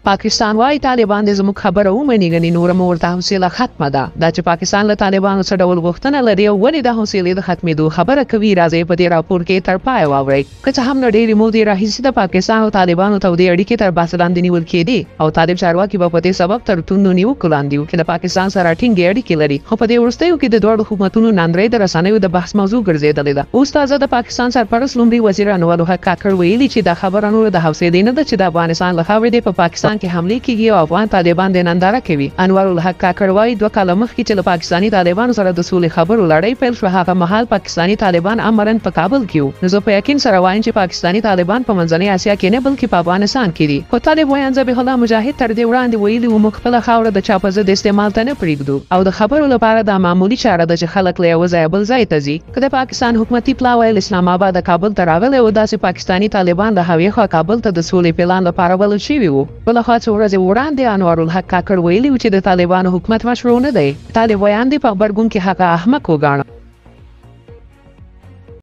پاکستان وايي طالبان دې زموږ خبره ومني، ګنې نوره مو ورته حوصله ختمه ده. دا چې پاکستان له طالبانو څه ډول غوښتنه لري او ولې د حوصلې د ختمېدو خبره کوي، راځئ په دې راپور کې تر پایه واورئ. که څه هم له ډېرې مودې راهیسې د پاکستان او طالبانو تودې اړیکې تر بحث لاندې نیول کېدې او طالب چارواکي به په دې سبب تر توندو نیوکو لاندې وو چې له پاکستان سره ټینګې اړیکې لري، خو په دې وروستیو کې د دواړو حکومتونو ناندرۍ د رسنیو د بحث موضوع ګرځېدلې ده. اوس تازه د پاکستان سرپرست لومړي وزیر انورالحق کاکړ ویلي چې دا خبره نوره د حوصلې نه ده چې د افغانستان له خاورې دې په پاکستان کې حملې کېږي او افغان طالبان دې ننداره کوي. انورالحق کاکړ وايي، 2 کاله مخکې چې له پاکستاني طالبانو سره د سولې خبرو لړۍ پیل شوه، هغه مهال پاکستاني طالبان عملاً په کابل کې وو، نو زه په یقین سره وایم چې پاکستاني طالبان په منځنۍ اسیا کې نه، بلکې په افغانستان کې دي. خو طالب ویاند ذبیح الله مجاهد تر دې وړاندې ویلي وو، موږ خپله خاوره د چا په ضد استعمال ته نه پرېږدو او د خبرو لپاره دا معمولي چاره ده چې خلک له یوه ځایه بل ځای ته ځي. که د پاکستان حکومتي پلاوی له اسلام آباده کابل ته راغلی و، داسې پاکستاني طالبان له هغې خوا کابل ته د سولې پلان لپاره بلل شوي وو. بله خوا څو ورځې وړاندې انوارالحق کاکړ ویلي و چې د طالبانو حکومت مشروع نه دی. طالب ویاند په غبرګون کې هغه احمق وګاڼه.